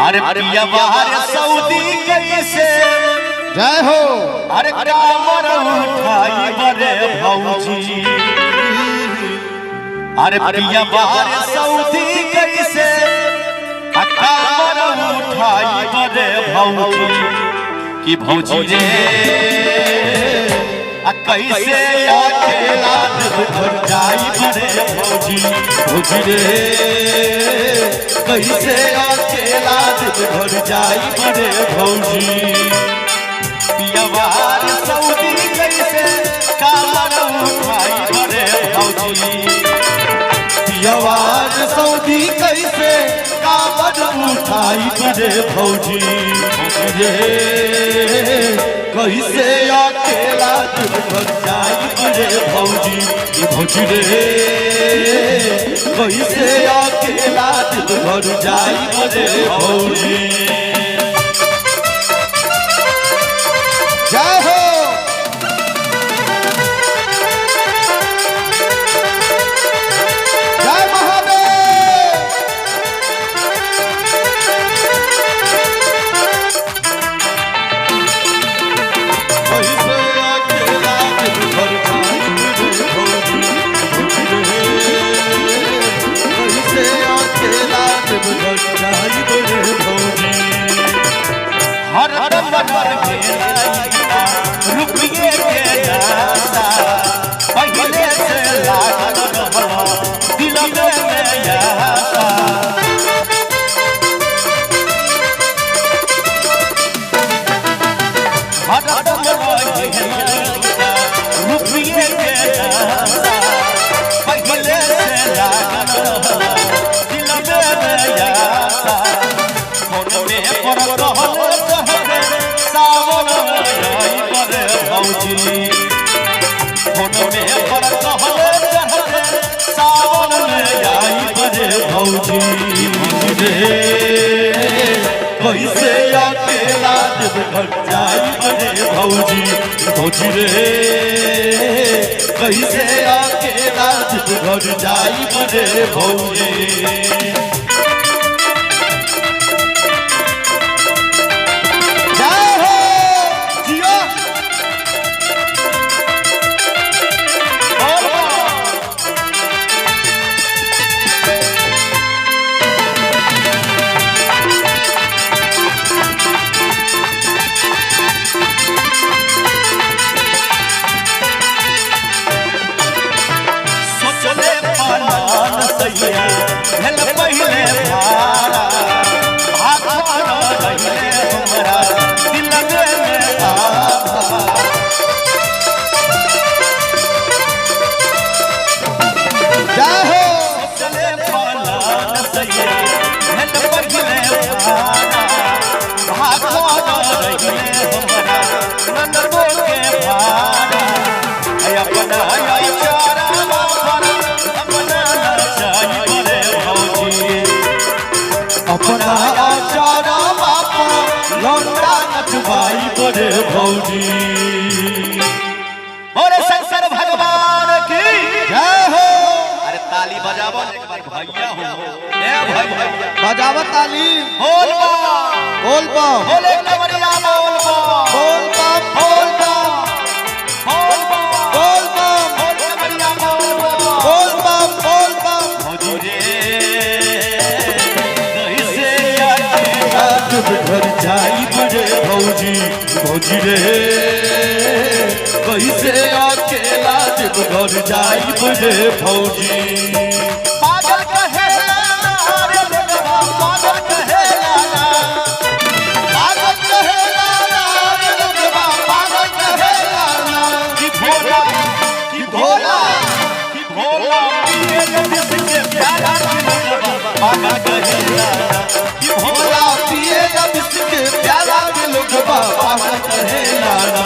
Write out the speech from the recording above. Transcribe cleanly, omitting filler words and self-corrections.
अरे पिया बाहर सऊदी कैसे जय हो। अरे कामर उठाई बरे भौजी। अरे पिया बाहर सऊदी कैसे कामर उठाई बरे भौजी। कि भौजी रे आ कैसे अकेला घर जाई बरे भौजी। भौजी रे कैसे अकेला घर जाई बरे भौजी। पियवार सऊदी कैसे कामर उठाई बरे भौजी। पियवार सऊदी कैसे कामर उठाई बरे भौजी। भौजी रे कैसे अकेला घर जाई बरे भौजी। भौजी रे कैसे अकेला घर जाई बरे भौजी। जय हो। जय महादेव। कैसे अकेला घर जाई बरे भौजी। कैसे अकेला घर जाई बरे भौजी। हर दम पर रुपये के दाता पहले से लागल रहल दिल में आशा। हर दम रुपये के दाता पहले से लागल रहल दिल में आशा। फोन में पर रहल कहरे सावन आई बरे भौजी। फोन में पर रहल कहरे सावन आई बरे भौजी। भौजी रे कैसे अकेला घर जाई बरे भौजी। भौजी रे कैसे अकेला घर जाई बरे भौजी। जय हो। जियो। सोचले पालन सैया भेल पहिले भारा भाखर रहिले हमरा दिल में आशा। जय हो। चले पालन सैया भेल पहिले भारा भाखर रहिले हमरा ननदो के भारा। अपना आई चारा बापर अपना नचाई बरे भौजी। अपना आचारा बापा लौंडा नचवाई बरे भौजी। बोले शंकर भगवान की जय हो। अरे ताली बजावो एक बार भैया हो ए भैया बजाव ताली। बोल बम बोल बम। बोले कवरिया बोल बम बोल बम। बोल बम। बोल बम बोल बम। बोल कवरिया बोल बम। बोल बम। बोल बम। भौजी रे कैसे अकेला घर जाई बरे भौजी। भौजी रे कैसे अकेला घर जाई बरे भौजी। पागल कहे रे लोगवा पागल कहे लाला। पागल कहे लाला रे लोगवा पागल कहे लाला। कि भोला कि भोला कि भोला पिए जिसके प्यारा कि लोगवा पागल कहे लाला। कि भोला भोला पिए जब इसके प्याला के लोगवा पागल कहे लाला।